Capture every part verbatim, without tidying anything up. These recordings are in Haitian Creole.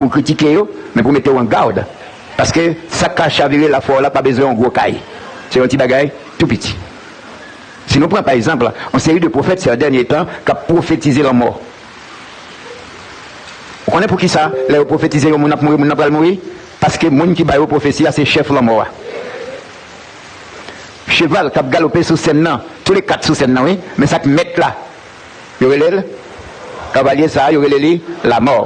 pou kritike yo, men pou mete w an gad. Paske sa k ka chavire lafwa w la pa bezwen yon gwo kay. Se yon ti bagay tou piti. Si nou pran, pa egzanp, yon seri de pwofèt, se dènye tan, k ap pwofetize lanmò. Ou konnen poukisa, lè yo pwofetize yon moun ap mouri, moun nan pral mouri? Paske moun ki ba yo pwofesi a, se chèf lanmò a. Cheval k ap galope sou sèn nan, toulèkat sou sèn nan, wi, men sa k mèt la, yo rele l, kavalye sa a, yo rele li lamò.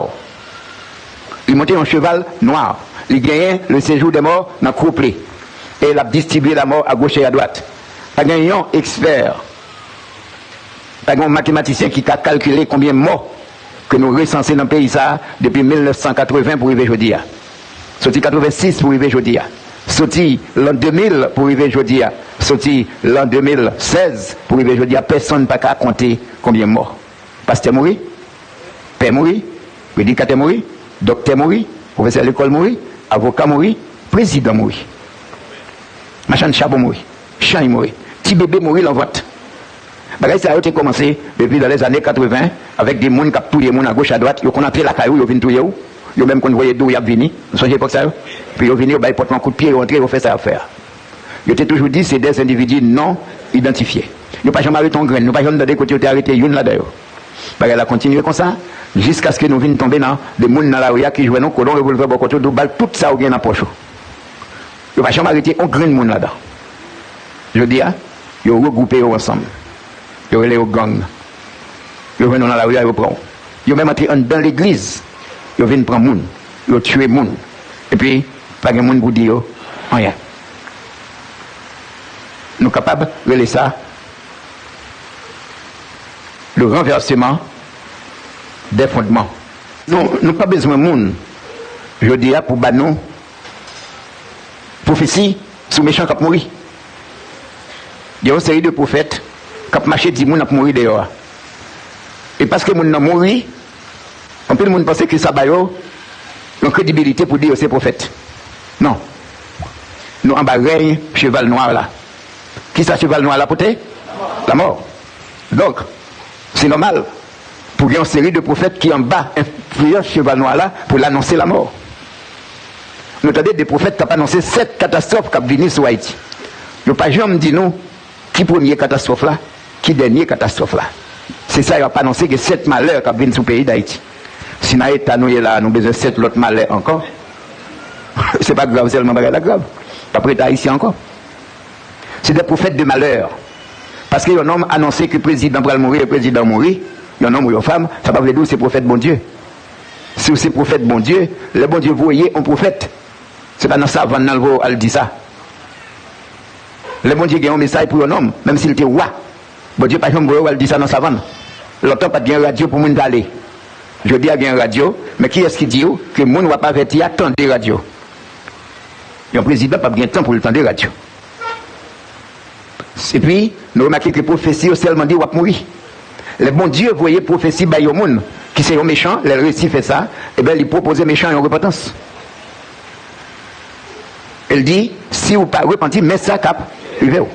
Li monte yon cheval nwa. Li genyen le séjour des morts nan koup li. E l ap distribye lamò agoch e adwat. Pa gen yon ekspè, pa gen yon matematisyen ki ka kalkile konbyen mò ke nou resanse nan peyi sa a depi mil nèf san katreven pou rive jodi a. Soti katrevensis pou rive jodi a. Soti lan de mil pou rive jodi a. Soti lan de mil sèz pou rive jodi a. Pèsonn pa ka konte konbyen mò. Pastè mouri, pè mouri, predikatè mouri, doktè mouri, pwofesè lekòl mouri, avoka mouri, prezidan mouri. Machann chabon mouri, chany mouri, ti bebe mouri lan vant. Bagay sa yo te kòmanse depi dan lèzane katreven, avèk de moun k ap touye moun agoch adwat. Yo konn antre lakay ou, yo vin touye w. Yo menm konn voye di w y ap vini. Ou sonje epòk sa yo? Epi yo vini, yo bay pòt lan kout pye, yo antre, yo fè sa y ap fè a. Yo te toujou di se des individus non identifiés. Yo pa janm arete yon grenn. Nou pa janm tande kote yo te arete youn ladan yo. Bagay la kontinye konsa, jiskaske nou vin tonbe nan de moun nan lari a ki jwenn yon kolon revòlvè bò kote w, di w ba l tout sa w gen nan pòch ou. Yo pa janm arete yon grenn moun ladan. Jodi a, yo regwoupe yo ansanm. Yo rele yo gang. Yo jwenn ou nan lari a, yo pran w. Yo menm antre anndan legliz. Yo vin pran moun. Yo tiye moun. Epi, pa gen moun pou di yo anyen. Nou kapab rele sa le renversement des fondements. Nou, nou pa bezwen moun jodi a pou ba nou pwofesi sou mechan k ap mouri. Gen yon seri de pwofèt k ap mache di moun ap mouri deyò a. E paske moun nan mouri, anpil moun panse ke sa ba yo yon kredibilite pou di yo se pwofèt. Non. Nou anba rèy cheval nwa la. Kisa cheval nwa la pote? Lamò. Donk, se nòmal pou gen yon seri de pwofèt ki anba enfliyans cheval nwa la pou l anonse lamò. Nou tande de pwofèt k ap anonse sèt katastwòf k ap vini sou Ayiti. Yo pa janm di nou ki premye katastwòf la, ki dènye katastwòf la. Se sa y ap anonse, gen sèt malè k ap vin sou peyi Dayiti. Si nan eta nou ye la a, nou bezwen sèt lòt malè ankò, se pa grav sèlman, bagay la grav. P ap ret ayisyen ankò. Se des prophètes de malheur. Paske yon nonm anonse ke prezidan pral mouri e prezidan mouri, yon nonm ou yon fanm, sa pa vle di w se pwofèt Bondye. Si w se pwofèt Bondye, lè Bondye voye yon pwofèt, se pa nan savann nan l voye w al di sa. Lè Bondye gen yon mesaj pou yon nonm, menm si l te wa, Bondye pa janm voye w al di sa nan savann. Lontan pa t gen radyo pou moun pale. Jodi a gen radyo, men kiyès ki di w ke moun w ap avèti a tande radyo? Yon prezidan p ap gen tan pou l tande radyo. Epi, nou remake ke pwofesi yo sèlman di w ap mouri. Lè Bondye voye pwofesi bay yon moun ki se yon mechan, lè l resi fè sa, ebyen, li pwopoze mechan yon repantans. E l di, si w pa repanti, men sa k ap rive w.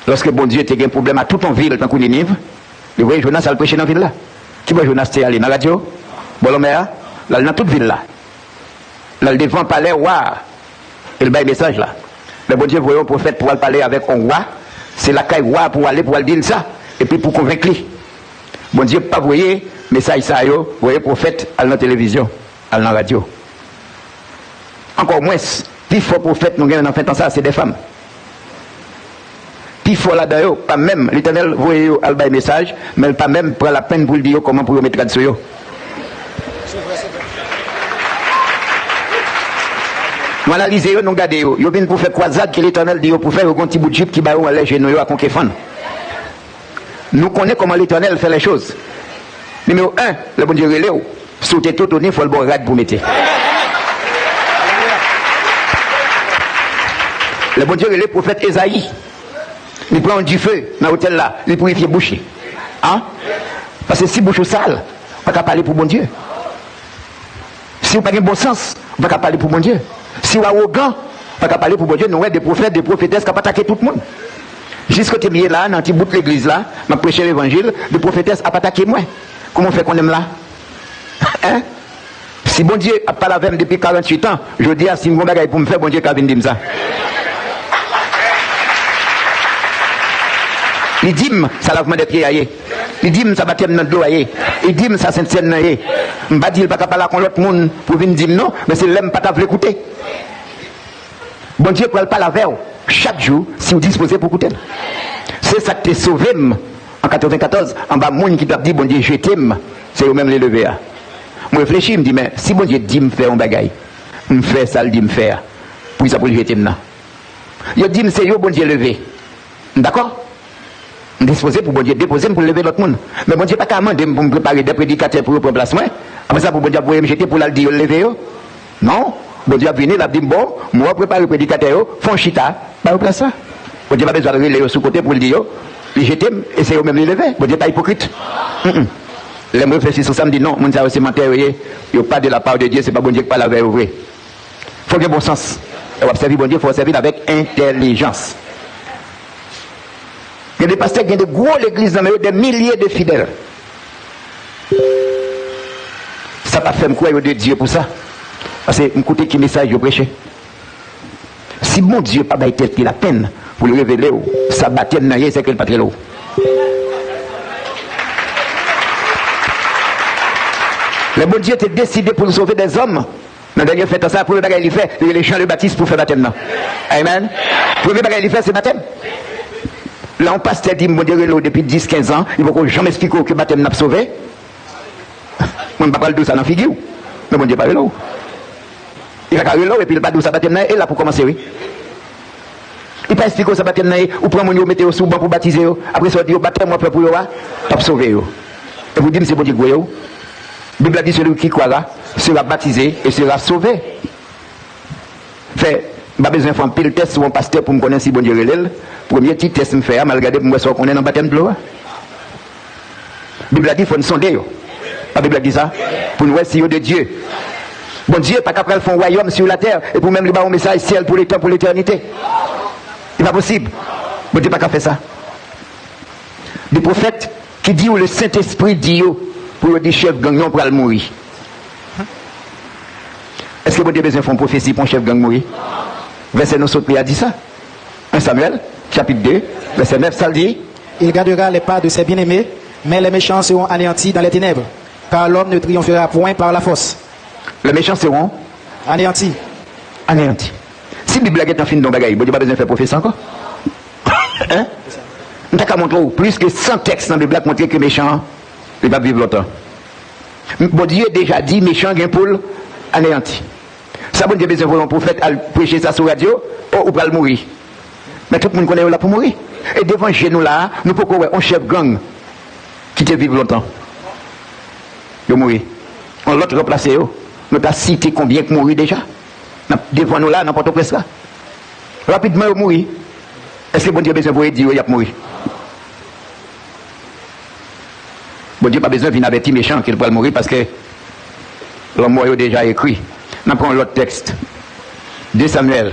Lòske Bondye te gen pwoblèm ak tout yon vil tankou Niniv, li voye Jonas al preche nan vil la. Ki bò Jonas te ale? Nan radyo? Bò lanmè a? L al nan tout vil la. L al devan palè wa a. E l bay mesaj la. Lè Bondye voye yon pwofèt pou al pale avèk yon wa, se lakay wa a pou w ale pou w al di l sa, epi pou konvenk li. Bondye pa voye mesaj sa yo, voye pwofèt al nan televizyon, al nan radyo. Ankò mwens, pifò pwofèt nou gen nan fen tan sa a, se de fanm. Pifò ladan yo, pa menm, Letènèl voye yo al bay mesaj, men l pa menm pran lapenn pou l di yo kòman pou yo met rad sou yo. Nou analize yo, nou gade yo. Yo vin pou fè kwazad ke Letènèl di yo pou fè, yo gen yon ti bout jip ki ba yo anlè jenou yo ak yon kefann. Nou konnen kòman Letènèl fè lèchoz. Nimewo en, lè Bondye rele w, si w te totonnen, fò l ba w rad pou mete. Lè Bondye rele pwofèt Ezayi, li pran yon dife nan otèl la, li pirifye bouch li. An? Paske si bouch ou sal, ou pa ka pale pou Bondye. Si w pa gen bon sans, ou pa ka pale pou Bondye. Si w awogan, ou pa ka pale pou Bondye. Nou wè de pwofèt, de pwofetès k ap atake tout moun. Jis kote m ye la, nan ti bout legliz la, m ap preche levanjil, de pwofetès ap atake mwen. Kòman w fè konnen m la? Hein? Si Bondye ap pale avè m depi karanntuit an, jodi a, si m gen yon bagay pou m fè, Bondye ka vin di m sa. Li di m sa lavman dè pye a ye. Li di m sa batèm nan dlo a ye. Li di m sa sentsèn nan ye. M pa di l pa ka pale ak yon lòt moun pou vin di m non, men se lè m pa ta vle koute. Bondye pral pale avè w chak jou si w dispoze pou koute l. Se sa k te sove m an katrevenkatòz, anba moun ki t ap di Bondye jete m, se yo menm li leve a. M reflechi, m di, men si Bondye di m fè yon bagay, m fè sa l di m fè a, poukisa pou l jete m nan? Yo di m se yo Bondye leve. M dakò. M dispoze pou Bondye depoze m pou l leve lòt moun. Men Bondye pa ka mande m pou m prepare de predikatè pou yo pran plas mwen. Apre sa, pou Bondye ap voye m jete pou l al di yo l leve yo. Non. Bondye ap vini, l ap di m, bon, m wè w prepare predikatè yo, fè w chita, ba yo plas la. Bondye pa bezwen al rele yo sou kote pou l di yo, li jete m, e se yo menm li leve. Bondye pa ipokrit. Mm, mm. Lè m reflechi sou sa, m di, non, moun sa yo se mantè yo ye, yo pa de la part de Dieu, se pa Bondye k pale avè yo vre. Fò w gen bon sans. Lè w ap sèvi Bondye, fò w sèvi l avèk entèlijans. Gen de pastè ki gen de gwo legliz nan men yo, dè milye de fidèl. Sa pa fè m kwè yo de Dye pou sa. Paske m koute ki mesaj yo preche. Si Bondye pa bay tèt li lapenn pou l revele w sa batèm nan ye, se ke l pa t rele w. Lè Bondye te deside pou l sove dèzòm, nan dènye fen tan sa, premye bagay li fè, li rele Jan le Batis pou fè batèm nan. Amen. Premye bagay li fè, se batèm. Lè yon pastè di m Bondye rele w depi dis, kenz an, li poko janm esplike w ke batèm nan ap sove, mwen m pa pral di w sa nan figi w. Men Bondye pa rele w. Li pa ka rele w epi l pa di w sa batèm nan ye, e la pou kòmanse, wi. Li pa esplike w sa batèm nan ye, ou pran moun yo, ou mete yo sou ban pou batize yo, apre sa w di yo batèm w ap fè pou yo a, p ap sove yo. Epi w di m se Bondye k voye w. Bib la di celui qui croira sera baptisé et sera sauvé. Fè, m pa bezwen fè anpil tès sou yon pastè pou m konnen si Bondye rele l. Premye ti tès m fè a, m al gade pou m wè sa w konnen nan batèm dlo a. Bib la di fò n sonde yo. Pa Bib la di sa? Pou n wè si yo de Dye. Bondye pa ka pral fè yon wayòm sou latè epi w menm li ba w yon mesaj syèl pou letan, pou letènite. Li pa posib. Bondye pa ka fè sa. De pwofèt ki di w le Sentespri di yo pou yo di chèf gang yo pral mouri. Èske Bondye bezwen fè yon pwofesi pou yon chèf gang mouri? Vèsè nou sot li a di sa. En Samyèl, chapit de, vèsè nèf, sa l di? Il gardera les pas de ses bien-aimés, mais les méchants seront anéantis dans les ténèbres, car l'homme ne triomphera point par la force. Les méchants seront anéantis. Anéantis. Si Bib la gentan fin di yon bagay, Bondye pa bezwen fè pwofesi ankò. Hein? M ta ka montre w plis ke san tèks nan Bib la k montre ke mechan an, li p ap viv lontan. Bondye deja di mechan gen pou l aneyanti. Sa Bondye bezwen voye yon pwofèt al preche sa sou radyo? O, ou pral mouri. Men tout moun konnen yo la pou mouri. E devan je nou la a, nou poko wè yon chèf gang ki te viv lontan. Yo mouri. Yon lòt ranplase yo. Nou ta site konbyen k mouri deja. Nan, devan nou la, nan Pòtoprens la. Rapidman, yo mouri. Èske Bondye bezwen voye di yo y ap mouri? Bondye pa bezwen vin avèti mechan ke l pral mouri, paske lanmò yo deja ekri. N ap pran yon lòt tèks. De Samyèl.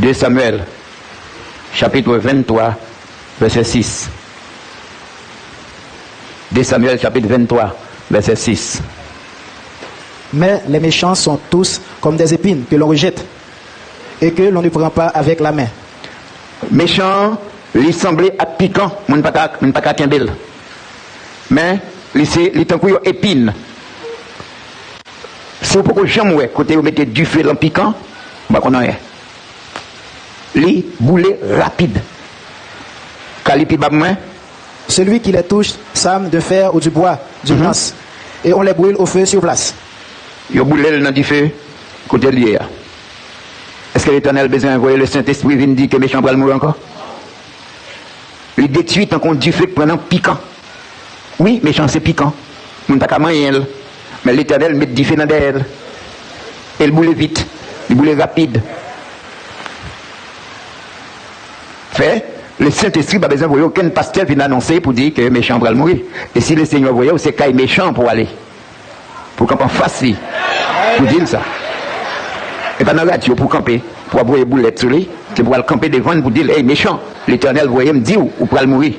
De Samyèl, chapit venntwa, vèsè sis. De Samyèl, chapit venntwa, vèsè sis. Mais les méchants sont tous comme des épines que l'on rejette et que l'on ne prend pas avec la main. Mechan an, li sanble ak pikan, moun pa ka, moun pa ka kenbe l. Men, li se, li tankou yon epin. Si w poko janm wè kote yo mete dife lan pikan, ou pa konn anyen. Li boule rapid. Ka li pi ba mwen. Celui qui les touche s'arme de fer ou du bois, du Mhm. lance, et on les brûle au feu sur place. Yo boule l nan dife kote l ye a. Èske Letènèl bezwen voye Lesentespri vin di ke mechan pral mouri ankò? Li detwi tankou yon dife k pran nan pikan. Wi, mechan se pikan. Moun pa ka manyen l. Men Letènèl met dife nan dèyè l. E l boule vit. Li boule rapid. Fè, Lesentespri pa bezwen voye okenn pastè vin anonse pou di ke mechan pral mouri. E si Lesenyè voye w, se kay mechan pou w ale. Pou kanpe anfas li. Pou di l sa. E pa nan radyo pou kanpe, pou ap voye boulèt sou li. Se pou al kanpe devan l pou di l, "Ey, mechan, Letènèl voye m di w, ou pral mouri."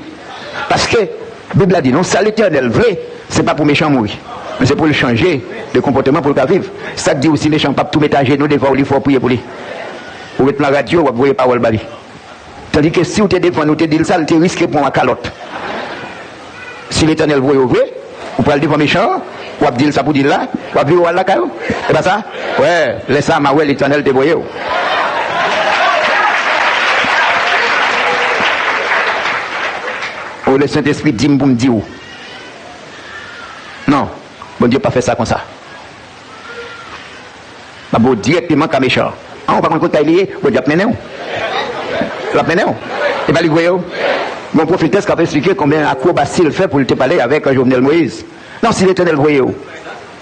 Paske, Bib la di nou, sa Letènèl vle, Se pa pou mechan mouri, men se pou l chanje de konpòteman pou l ka viv. Sa k di w si mechan p ap tou met ajenou devan w, li fè w priye pou li? Ou ret nan radyo, w ap voye pawòl ba li. Tandike si w te devan l, ou te di l sa, l te riske pran w a kalòt. Si Letènèl voye w vre, ou pral devan mechan an, w ap di l sa pou di l la, w ap vire w al lakay ou. E pa sa? Wè, lè sa a, m a wè Letènèl te voye w. O, Lesentespri di m pou m di w. Non, Bondye pa fè sa konsa. M ap ba w dirèkteman ka mechan an. An, ou pa konn kot kay li ye, Bondye ap mennen w. L ap mennen w. E pa li k voye w. Gon pwofetès k ap esplike konbyen akwobasi l fè pou l te pale avèk Jovenel Moïse. Non, si Letènèl voye w,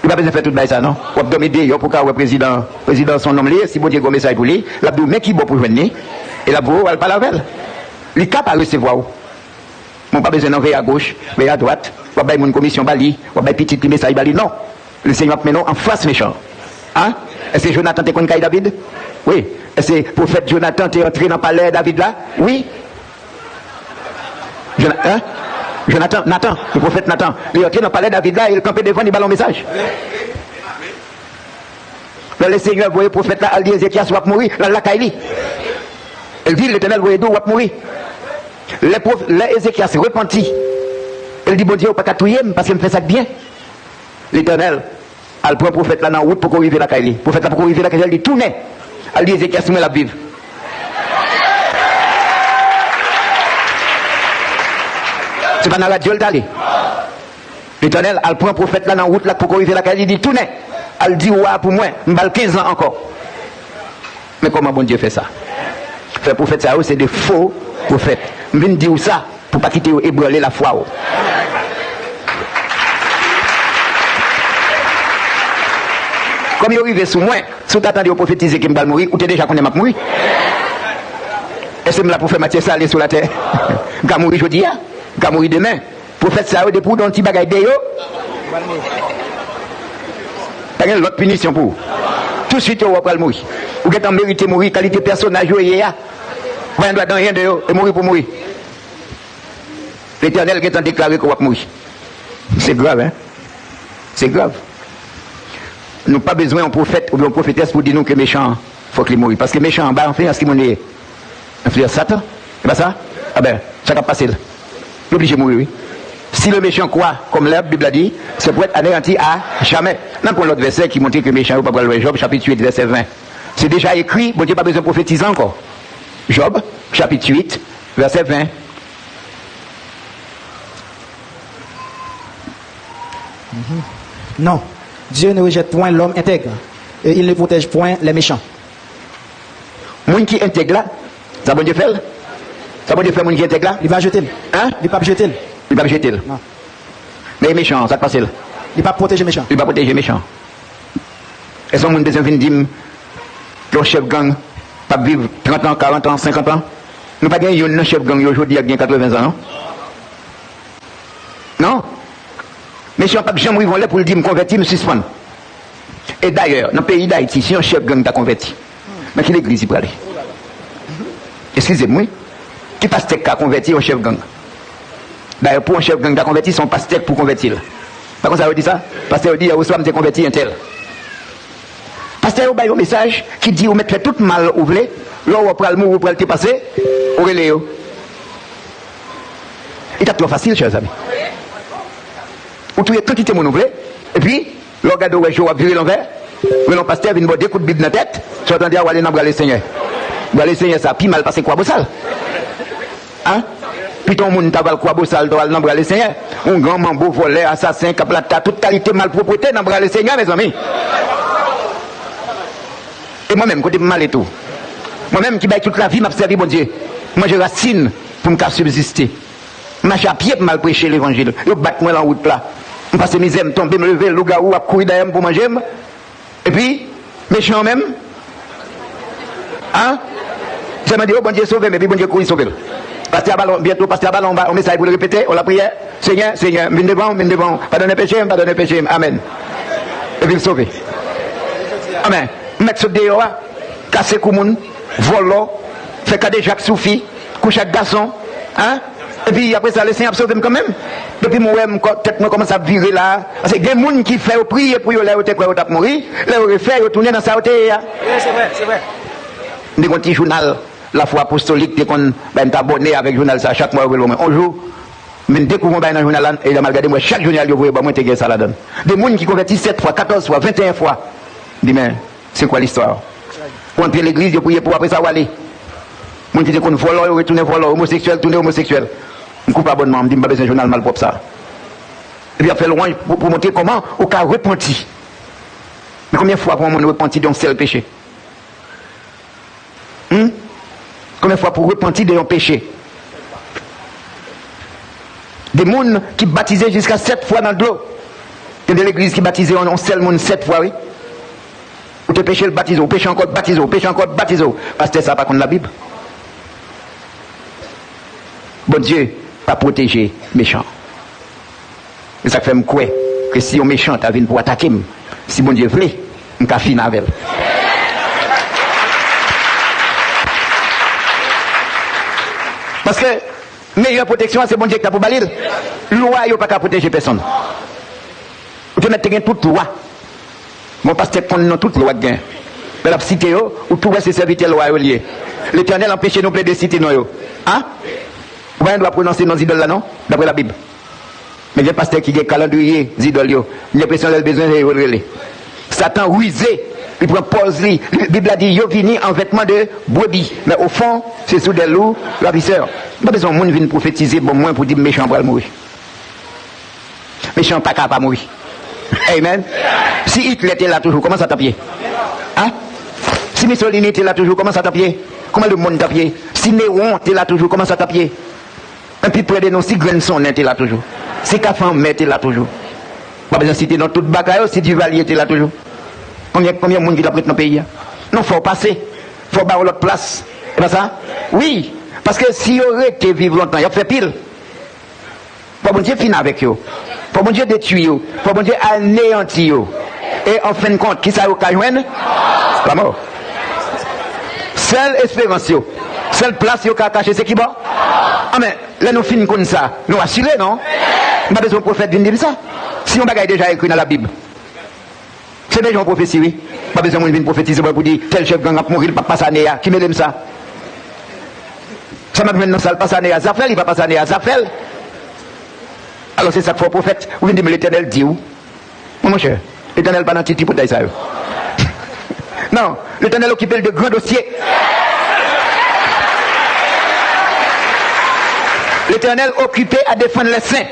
li pa bezwen fè tout bagay sa, non. W ap dòmi deyò pou w ka wè prezidan an. Prezidan an se yon nonm li ye, si Bondye gen yon mesaj pou li, l ap di w men ki bò pou jwenn li, e l ap voye w al pale avè l. Li ka pa resevwa w. Men w pa bezwen nan veye agoch, veye adwat, w ap bay moun komisyon ba li, w ap bay pitit li mesaj ba li, non. Lesenyè ap mennen w anfas mechan an. Èske Jonatan te konn kay David? Wi. Èske pwofèt Jonatan te antre nan palè David la? Wi. Jona-, en? Jonatan, Natan, le pwofèt Natan, li antre nan palè David la e l kanpe devan, li ba l yon mesaj. Lè Lesenyè voye pwofèt la al di Ezekyas, "W ap mouri," l al lakay li. E l di, "Letènèl voye di w w ap mouri." Lè pwof-, lè Ezekyas repanti, e l di, "Bondye, ou pa ka touye m paske m fè sa k byen." Letènèl al pran pwofèt la nan wout, poko rive lakay li. Pwofèt la poko rive lakay li, li tounen al di Ezekyas, "Mwen l ap viv." Se pa nan radyo l t ale. Letènèl al pran pwofèt la nan wout la k poko rive lakay li, li di, "Tounen, al di wa a pou mwen, m ba l kenz an ankò." Men kòman Bondye fè sa? Fè pwofèt sa yo se de fo pwofèt. M vin di w sa pou pa kite yo ebranle lafwa w. Kòm yo rive sou mwen, si w ta tande yo pwofetize ke m pral mouri, ou te deja konnen m ap mouri. Èske m la pou fè matyè sa ale sou latè? M ka mouri jodi a, m ka mouri demen. Pwofèt sa yo, depi w gen yon ti bagay de yo, pa gen lòt pinisyon pou ou. Touswit yo wè w pral mouri. Ou gentan merite mouri, kalite pèsonaj yo ye a. Ou pa gen dwa de anyen de yo, e mouri pou mouri. Letènèl gentan deklare ke w ap mouri. Se grav, en? Se grav. Nou pa bezwen yon pwofèt oubyen yon pwofetès pou di nou ke mechan an, fòk li mouri. Paske mechan an, anba enfliyans ki moun li ye? Enfliyans Satan. E pa sa? Aben, sa k ap pase l? Li oblije mouri, wi. Si le méchant croît comme l'herbe, Bib la di, c'est pour être anéanti à jamais. N ap pran lòt vèsè ki montre ke mechan yo pa pral wè Jòb, chapit uit, vèsè ven. Se deja ekri, Bondye pa bezwen pwofetize ankò. Jòb, chapit uit, vèsè ven. Non, Dieu ne rejette point l'homme intègre, et il ne protège point les méchants. Moun ki entèg la, sa Bondye fè l? Sa Bondye fè moun ki entèg la? Li pa jete l. Hein? Li p ap jete l. Li p ap jete l. Non. Men mechan an, sa k pase l? Li p ap pwoteje mechan. Li p ap pwoteje mechan. Èske yon moun bezwen vin di m yon chèf gang p ap viv trant an, karant an, senkant an? Nou pa gen youn nan chèf gang yo jodi a k gen katreven zan, non? Non. Mesye an p ap janm rive yon lè pou l di m konvèti, m sispann. E dayè, nan peyi Dayiti, si yon chèf gang ta konvèti, nan ki legliz li prale? Eskize m, wi. Ki pastè k ka konvèti yon chèf gang? Dayè, pou yon chèf gang ta konvèti, se yon pastè k pou konvèti l. Pa konsa yo di sa? Pastè yo di, "Yè oswa m te konvèti entèl." Pastè yo bay yon mesaj ki di ou mèt fè tout mal ou vle, lè w wè w pral mouri, ou pral trepase, ou rele yo. Li t ap twò fasil, chè zanmi. Ou touye kantite moun ou vle, epi, lè w gade w wè je w ap vire lanvè, rele yon pastè vin ba w de kout Bib nan tèt, sa w tande a, w ale nan bra Lesenyè. Bra Lesenyè sa pi mal pase Kwabosal. Hein? Pito yon moun ta va al Kwabosal, ta al nan bra Lesenyè. Yon gran manbo, vòlè, asasen, k ap lata, tout kalite malpwòpte nan bra Lesenyè, mezanmi. E mwen menm, kote m ale tou? Mwen menm ki bay tout lavi m ap sèvi Bondye. M manje rasin pou m ka sibziste. M mache a pye pou m al preche levanjil. Yo bat mwen lan wout la. M pase mizè, m tonbe, m leve, lougawou ap kouri dèyè m pou manje m. Epi, mechan an menm? Hein? Sèlman di, "O, Bondye sove m," epi Bondye kouri sove l. Pastè a ba l, byento, pastè a ba l yon ba-, yon mesaj pou l repete, yon lapriyè. "Senyè, Senyè, m vin devan w, m vin devan w. Padone peche m, padone peche m. Amèn." Epi l sove. Amèn. M mèt sot deyò a, kase kou moun, vòlò, fè kadejak sou fi, kouche ak gason, hein? Epi apre sa, Lesenyè ap sove m kanmenm. Epi mwen wè m kò-, tèt mwen kòmanse ap vire la. Paske gen moun ki fè yo priye pou yo lè yo te kwè yo t ap mouri. Lè yo refè, yo tounen nan sa yo te ye a. Wi, se vre, se vre. M te gen yon ti jounal Lafwa Apostolik te konn bay, m t abòne avèk jounal sa. Chak mwa, yo voye l ban mwen. On jou, m vin dekouvri yon bagay nan jounal la, e lè m al gade, m wè chak jounal yo voye ban mwen, te gen sa ladan l. De moun ki konvèti sèt fwa, katòz fwa, venteyen fwa. M di, men, c'est quoi l'histoire? Ou antre legliz, yo priye pou ou, apre sa, ou ale. Moun ki te konn vòlò, yo retounen vòlò, omoseksyèl, tounen omoseksyèl. M koupe abònman an, m di, m pa bezwen jounal malpwòp sa. Epi y ap fè lwanj pou, pou montre kòman ou ka repanti. Men konbyen fwa pou yon moun repanti de yon sèl peche? Hmm? Konbyen fwa pou repanti de yon peche? De moun ki batize jiska sèt fwa nan dlo. Gen de legliz ki batize yon, yon sèl moun sèt fwa, wi. Ou te peche, l batize w, ou peche ankò, l batize w, ou peche ankò, l batize w. Pastè sa a pa konn Labib. Bondye pa pwoteje mechan. Se sa k fè m kwè ke si yon mechan ta vin pou atake m, si Bondye vle, m ka fin avè l. Paske meyè pwoteksyon an, se Bondye ki ta pou ba li l. Lwa yo pa ka pwoteje pèsonn. Ou te mèt te gen tout lwa. Bon, pastè konn non tout lwa k gen. Lè l ap site yo, ou tou wè se sèvitè lwa yo l ye. Letènèl anpeche nou plede site non yo. A? Ou pa gen dwa pwononse non zidòl la non, daprè Labib. Men gen pastè ki gen kalandriye zidòl yo. M gen enpresyon lè l bezwen, se yo l rele. Satan rize, li pran pòz li. Li, Bib la di, yo vini an vètman de brebi, men o fon, se sou dè lou ravisè. M pa bezwen yon moun vin pwofetize ban mwen pou di m mechan an pral mouri. Mechan an pa ka pa mouri. Amen. Si Itlè te la toujou, kòman sa t ap ye? A? Si Misolini te la toujou, kòman sa t ap ye? Kòman lemonn t ap ye? Si Newon te la toujou, kòman sa t ap ye? Epi prè de nou, si Grenn Sonnen te la toujou, si Kafanmè te la toujou, pa bezwen site non tout baka yo, si Divalye te la toujou, konbyen, konbyen moun ki t ap ret nan peyi a? Non, fò w pase, fò w ba yo lòt plas. E pa sa? Wi, paske si yo rete viv lontan, y ap fè pil. Fò Bondye fin avèk yo. Fò Bondye detwi yo. Fò Bondye aneyanti yo. E an fen de kont, kisa yo ka jwenn? Lanmò. Sèl esperans yo, sèl plas yo ka kache, se ki bò? Anben, lè nou fin konn sa, nou asire, non? M pa bezwen yon pwofèt vin di m sa. Si yon bagay deja ekri nan Labib, se deja yon pwofesi, wi. Pa bezwen moun vin pwofetize mwen pou di tèl chèf gang ap mouri, li p ap pase ane a. Ki mele m sa? Sa m ap jwenn nan sa l pase ane a, zafè l, li pa pase ane a, zafè l. Alò, se sa k fè w pwofèt, ou vin di m Letènèl di w. Mon, monchè, Letènèl pa nan ti tripotay sa yo. Non, Letènèl okipe l de gran dosye. Letènèl okipe a defann lè sen.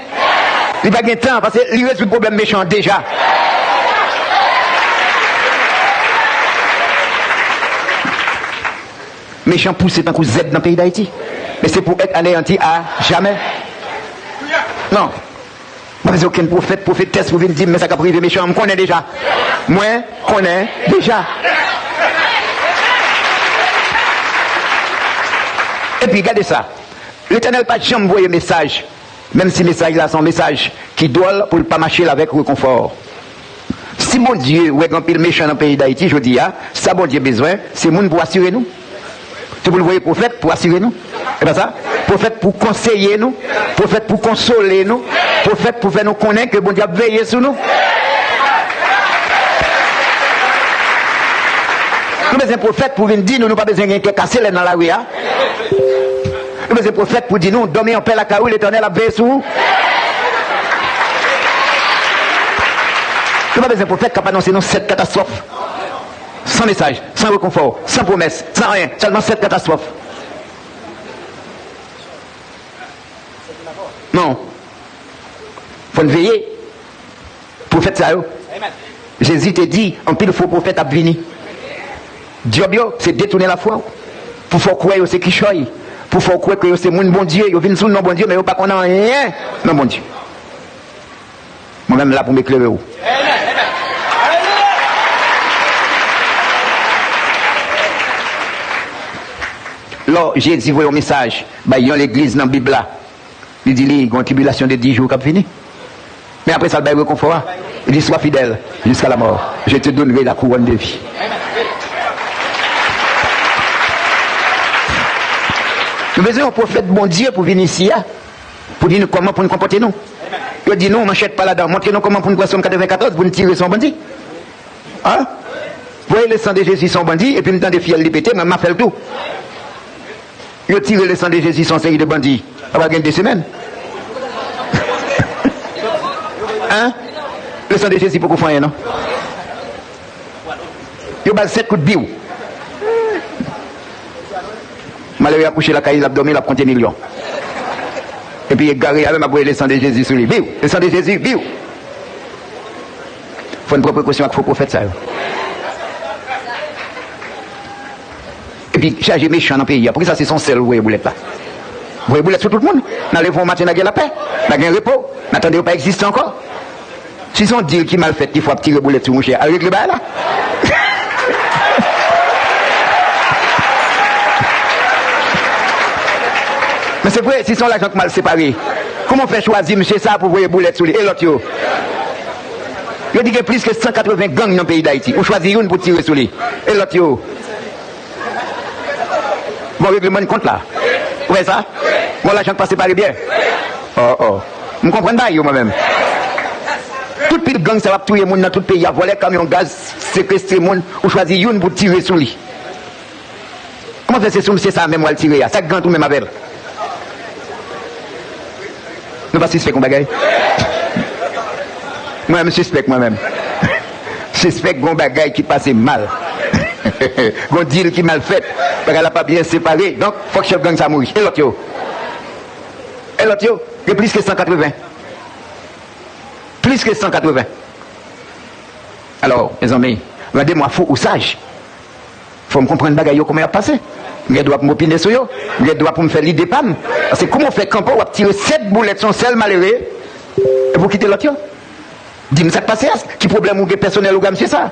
Li pa gen tan, paske li rezoud pwoblèm mechan an deja. Mechan pouse tankou zèb nan peyi Dayiti. Men se pou èt aneyanti a jamè. Non. M pa bezwen okenn pwofèt, pwofetès pou vin di m men sa k ap rive mechan an, m konnen deja. Mwen konnen deja. Epi, gade sa. Letènèl pa janm voye mesaj, menm si mesaj la se yon mesaj ki dwòl, pou l pa mache l avèk rekonfò. Si Bondye wè gen anpil mechan nan peyi Dayiti jodi a, sa Bondye bezwen, se moun pou asire nou. Se pou l voye pwofèt pou asire nou. E pa sa? Pwofèt pou konseye nou. Pwofèt pou konsole nou. Pwofèt pou fè nou konnen ke Bondye ap veye sou nou. Nou bezwen pwofèt pou vin di nou, nou pa bezwen gen kè kase lè nan lari a. Nou bezwen pwofèt pou di nou, dòmi anpè lakay ou, Letènèl ap veye sou ou. Nou pa bezwen pwofèt k ap anonse nou sèt katastwòf. San mesaj, san rekonfò, san pwomès, san anyen, sèlman sèt katastwòf. Non. Fò n veye. Pwofèt sa yo. Jezi te di, anpil fo pwofèt ap vini. Djòb yo, se detounen lafwa w. Pou fè w kwè yo se kichòy. Pou fè w kwè ke yo se moun Bondye. Yo vin sou non Bondye, men yo pa konn anyen nan Bondye. Mwen menm la pou m eklere w. Lò Jezi voye yon mesaj bay yon legliz nan Bib la, li di li gen yon tribilasyon de dis jou k ap vini. Men apre sa, l bay rekonfò a. Li di, sois fidèle jusqu'à la mort, je te donnerai la couronne de vie. Nou bezwen yon pwofèt Bondye pou vin isi a. Pou di nou kòman pou n konpòte nou. Yo di nou, manchèt pa ladan. Montre nou kòman pou n pran Sòm katrevenkatòz pou n tire sou yon bandi. A? Voye le sang de Jésus sou yon bandi, epi m tande fyèl li pete, mwen, m a fè l tou. Yo tire le sang de Jésus sou yon seri de bandi. Sa pral gen de semèn. Hein? Le sang de Jésus poko fè anyen, non. Yo ba l sèt kout biw. Malere a kouche lakay li, l ap dòmi, l ap konte milyon. Epi egare a menm ap voye le sang de Jésus sou li. Biw! Le sang de Jésus, biw! Fò n pran prekosyon ak fo pwofèt sa yo. Epi chaje mechan nan peyi a. Poukisa se son sèl ou voye boulèt la? Voye boulèt sou tout moun. N a leve yon maten, n a gen lapè. N a gen repo. N a tande yo pa egziste ankò. Si se yon dil ki mal fèt, ki fò ap tire boulèt sou mouche, al regle bagay la. Men se vre, si se yon lajan k mal separe, kòman w fè chwazi misye sa pou voye boulèt sou li? E lòt yo? Yo di gen plis ke san katreven gang nan peyi Dayiti. Ou chwazi youn pou tire sou li. E lòt yo? Bon, regleman kont la. Ou wè sa? Bon, lajan k pa separe byen. Oh, oh. M konprann bagay yo, mwen menm. Tout pil gang sa yo ap touye moun nan tout peyi a, vòlè kamyon gaz, sekestre moun, ou chwazi youn pou tire sou li. Kòman fè se sou misye sa menm w al tire a? Sa k gen ant ou menm avè l? Nou pa sispèk yon bagay? Mwen menm, m sispèk mwen menm. Sispèk gon bagay ki pase mal. Gon dil ki mal fèt. Bagay la pa byen separe. Donk, fòk chèf gang sa mouri. E lòt yo? E lòt yo? Gen plis ke san katreven. Plis ke san katreven. Alò, mezanmi, randemwa fou ou saj. Fò m konprann bagay yo, kòman y ap pase. M gen dwa pou m opine sou yo. M gen dwa pou m fè lide pa m. Paske kòman w fè kanpe, w ap tire sèt boulèt sou yon sèl malere, epi w kite lòt yo? Di m sa k pase a. Ki pwoblèm ou gen pèsonèl ou gen a misye sa?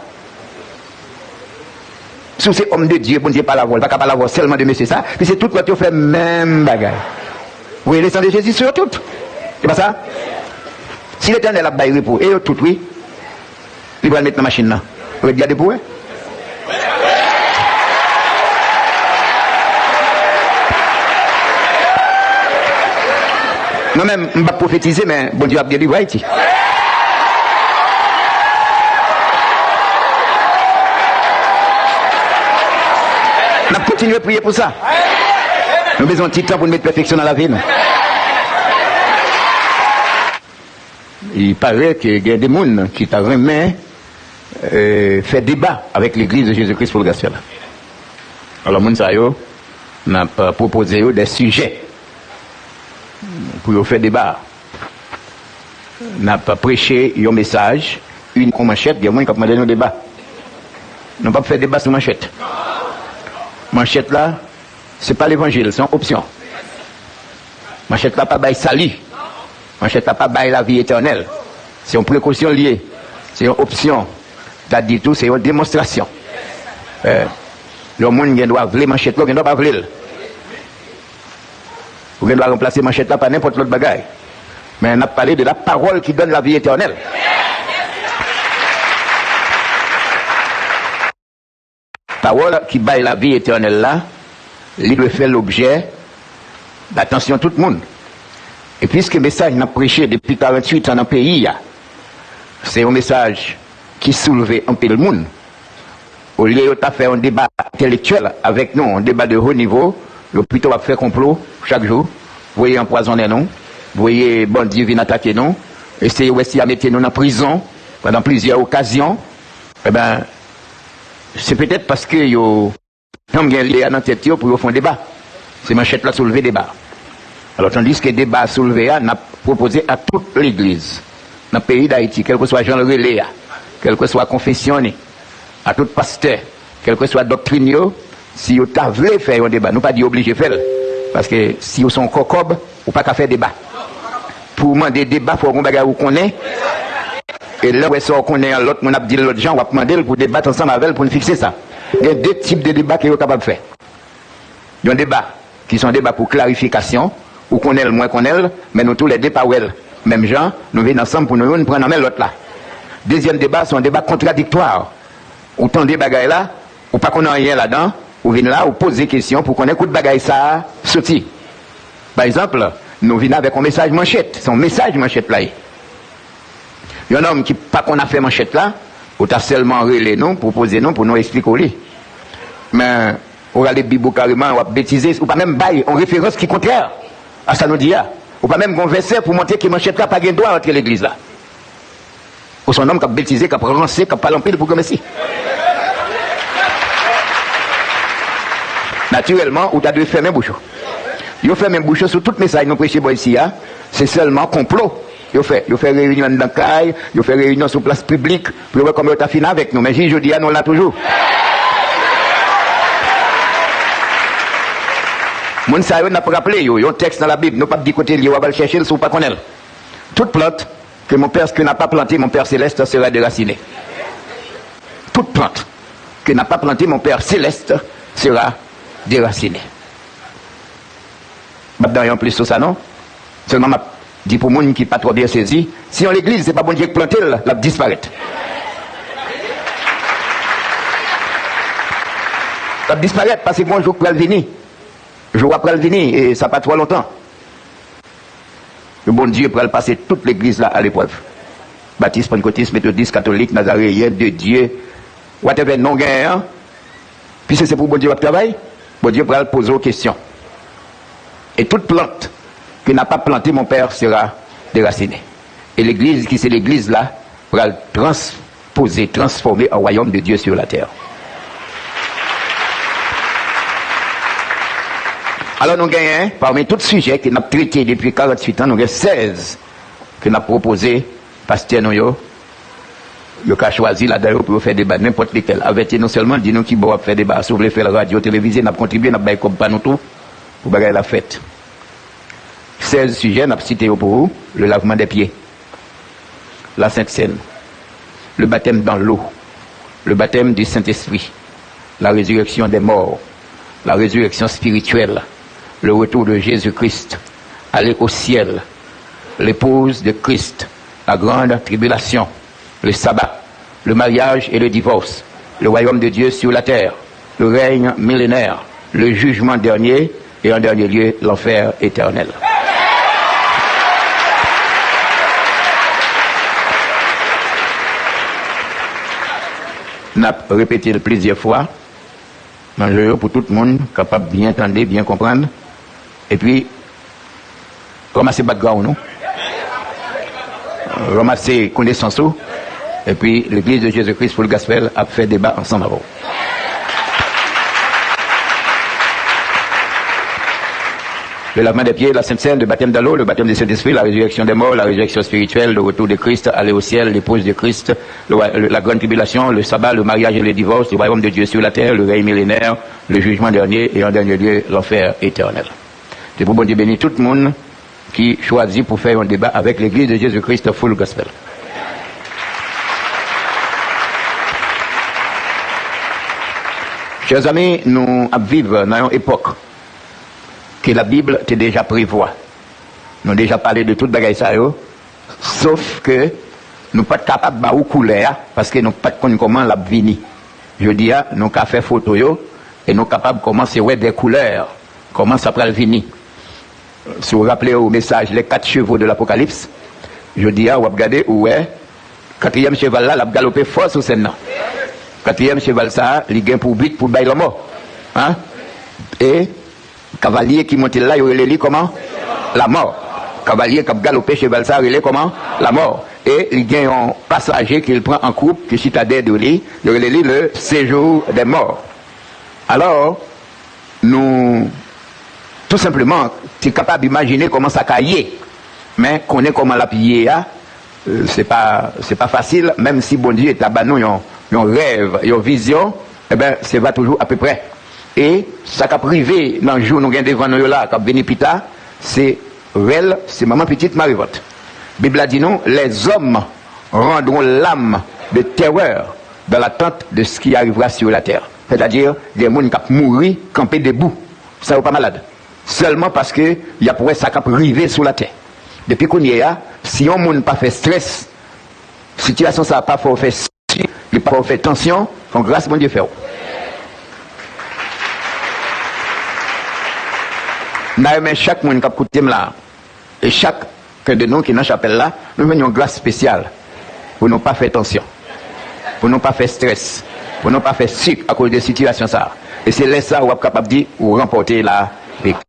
Si w se òm de Dye, Bondye pale avè w, l pa ka pale avè w sèlman de mesye sa, piske tout lòt yo fè menm bagay. Voye le sang de Jésus sou yo tout. Se pa sa? Si Letènèl ap bay repo, e yo tout, wi. Li pral met nan machin nan. Ret gade pou wè. Non, men m p ap pwofetize, men Bondye ap delivre Ayiti. N ap kontinye priye pou sa. Nou bezwen yon ti tan pou n met pèfeksyon nan lavi nou. Il paraît ke gen de moun ki ta renmen, euh, fè deba avèk Legliz de Jezi Kris pou Legasya la. Alò, moun sa yo, n ap pwopoze yo de sijè pou yo fè deba. N ap preche yon mesaj, yon manchèt, gen moun k ap mande nou deba. Nou p ap fè deba sou manchèt. Manchèt la, se pa levanjil, se yon opsyon. Manchèt la pa bay sali. Manchèt la pa bay lavi etènèl. Se yon prekosyon l ye. Se yon opsyon. Ta di tou, se yon demonstrasyon. Eh, yon moun gen dwa vle manchèt la, ou gen dwa pa vle l. Ou gen dwa ranplase manchèt la pa nenpòt lòt bagay. Men n ap pale de la parole qui donne la vie éternelle. Pawòl ki bay lavi etènèl la, li dwe fè lobjè atansyon tout moun. E piske mesaj n ap preche depi karanntuit an nan peyi a, se yon mesaj ki soulve anpil moun, olye yo ta fè yon deba entèlektyèl avèk nou, yon deba de ho nivo, yo pito ap fè konplo chak jou, voye anpwazonnen nou, voye bandi vin atake nou, eseye wè si y a mete nou nan prizon pandan plizyè okazyon. Eben, se petèt paske yo janm gen lide a nan tèt yo pou yo fè yon deba. Se manchèt la soulve deba. Alò, tandiske deba a soulve a, n ap pwopoze a tout legliz nan peyi Dayiti, kèlkeswa jan l rele a, kèlkeswa konfesyon ni, a tout pastè, kèlkeswa doktrin yo, si yo ta vle fè yon deba, nou pa di yo oblije fè l, paske si w se yon kòkòb, ou pa ka fè deba. Pou w mande deba, fò w gen yon bagay ou konnen. E lè w wè sa w konnen an, lòt moun ap di l lòt jan, w ap mande l pou debat ansanm avè l pou n fikse sa. Gen de tip de deba ke yo kapab fè. Yon deba ki se yon deba pou klarifikasyon, ou konnen l, mwen konnen l, men nou toulède pa wè l menm jan, nou vin ansanm pou nou youn pran nan men lòt la. Dezyèm deba, se yon deba kontradiktwa. Ou tande bagay la, ou pa konn anyen ladan, ou vin la, ou poze kesyon pou konnen kote bagay sa a soti. Pa egzanp, Nou vin avèk yon mesaj manchèt. Se yon mesaj manchèt la ye. Yon nonm ki pa konn afè manchèt la, ou ta sèlman rele nou, pwopoze nou pou nou eksplike w li. Men, ou rale Bib ou kareman, w ap betize, ou pa menm bay yon referans ki kontrè a sa nou di a. Ou pa menm gon vèsè pou montre ke manchèt la pa gen dwa antre legliz la. Ou se yon nonm k ap betize, k ap ranse, k ap pale anpil pou granmesi. Natirèlman, ou ta dwe fèmen bouch ou. Yo fèmen bouch yo sou tout mesaj nou preche bò isi a. Se sèlman konplo yo fè. Yo fè reyinyon anndan kay, yo fè reyinyon sou plas piblik, pou yo wè kòman yo ta fin avèk nou. Men jis jodi a, nou la toujou. Moun sa yo, n ap raple yo, yon tèks nan Labib, nou p ap di kote l ye, w ap al chèche l si w pa konnen l. Toute plante que mon Père, que n'a pas plantée mon Père céleste sera déracinée. Toute plante que n'a pas plantée mon Père céleste sera déracinée. M ap di anyen plis sou sa non. Sèlman m ap di pou moun ki pa twò byen sezi, si yon legliz se pa Bondye k plante l, l ap disparèt. L ap disparèt paske gon jou k pral vini. Jou a pral vini, e sa pa twò lontan. Bondye pral pase tout legliz la aleprèv. Batis, pannkotis, metodis, katolik, nazareyen, de Dye, whatever non w genyen an, piske se pou Bondye w ap travay, Bondye pral poze w kesyon. Et toute plante que n'a pas plantée mon Père sera déracinée. E legliz ki se legliz la pral transpoze, transfòme an wayòm de Dye sur la tè. Alò nou genyen, pami tout sijè ke n ap trete depi karanntuit an, nou gen sèz ke n ap pwopoze pastè nou yo. Yo ka chwazi ladan yo pou yo fè deba nenpòt lekèl. Avèti nou sèlman, di nou ki bò w ap fè deba a. Si w vle fè l radyo, televize, n ap kontribye, n ap bay kòb pa nou tou pou bagay la fèt. Sèz sijè, n ap site yo pou ou, le lavement des pieds, la Sainte Seine, le baptême dans l'eau, le baptême du Saint-Esprit, la résurrection des morts, la résurrection spirituelle, le retour de Jésus-Christ, aller au ciel, l'épouse de Christ, la grande tribulation, le sabbat, le mariage et le divorce, le royaume de Dieu sur la terre, le règne millénaire, le jugement dernier et en dernier lieu, l'enfer éternel. N ap repete l plizyè fwa nan je yo pou tout moun kapab byen tande, byen konprann. Epi, ranmase background ou, ranmase konesans ou, epi Legliz de Jezi Kris Full Gospel ap fè deba ansanm avè w. Le lavement des pieds, la Sainte Seine, le baptême dans l'eau, le baptême du Saint-Esprit, la résurrection des morts, la résurrection spirituelle, le retour de Christ, aller au ciel, l'épouse de Christ, le, le, la grande tribulation, le sabbat, le mariage et le divorce, le royaume de Dieu sur la terre, le règne millénaire, le jugement dernier et en dernier lieu, l'enfer éternel. Se pou Bondye beni tout moun ki chwazi pou fè yon deba avèk Legliz de Jezi Kris Full Gospel. Chè zanmi, nou ap viv nan yon epòk ke Labib te deja prevwa. Nou deja pale de tout bagay sa yo, sof ke nou pa t kapab ba ou koulè a, paske nou pa t konn kòman l ap vini. Jodi a, nou ka fè foto yo, e nou kapab kòmanse wè de koulè, kòman sa pral vini. Si w raple w mesaj Les Quatre Chevaux de l'Apocalypse, jodi a, w ap gade, ou wè, katriyèm cheval la, l ap galope fò sou sèn nan. Katriyèm cheval sa a, li gen pou but pou bay lanmò. Hein? E kavalye ki monte l la, yo rele li kòman? Lamò. Kavalye k ap galope cheval sa a rele kòman? Lamò. E li gen yon pasaje ke l pran an kwoup, ki chita dèyè do li, yo rele li le séjour des morts. Alò, nou, tou senpleman, te kapab imajine kòman sa ka ye. Men, konnen kòman l ap ye a, euh, se pa, se pa fasil, menm si Bondye ta ban nou yon, yon rèv, yon vizyon, enben, se va toujou apeprè. E sa k ap rive nan jou nou gen devan nou yo la, k ap vini pita, se rèl, se manman pitit marivant. Bib la di nou, les hommes rendront l'âme de terreur dans l'attente de ce qui arrivera sur la terre. Sètadi, gen moun k ap mouri kanpe debou. San yo pa malad. Sèlman paske y ap wè sa k ap rive sou latè. Depi kounye a, si yon moun pa fè strès, sitiyasyon sa a pa fè w fè sik, li pa fè w fè tansyon, se yon gras Bondye fè w. M ta renmen chak moun k ap koute m la, E chak de nou ki nan chapèl la, nou jwenn yon gras espesyal pou nou pa fè tansyon, pou nou pa fè estrès, pou nou pa fè sik akoz de sitiyasyon sa a. E se lè sa a w ap kapab di ou ranpòte la viktwa.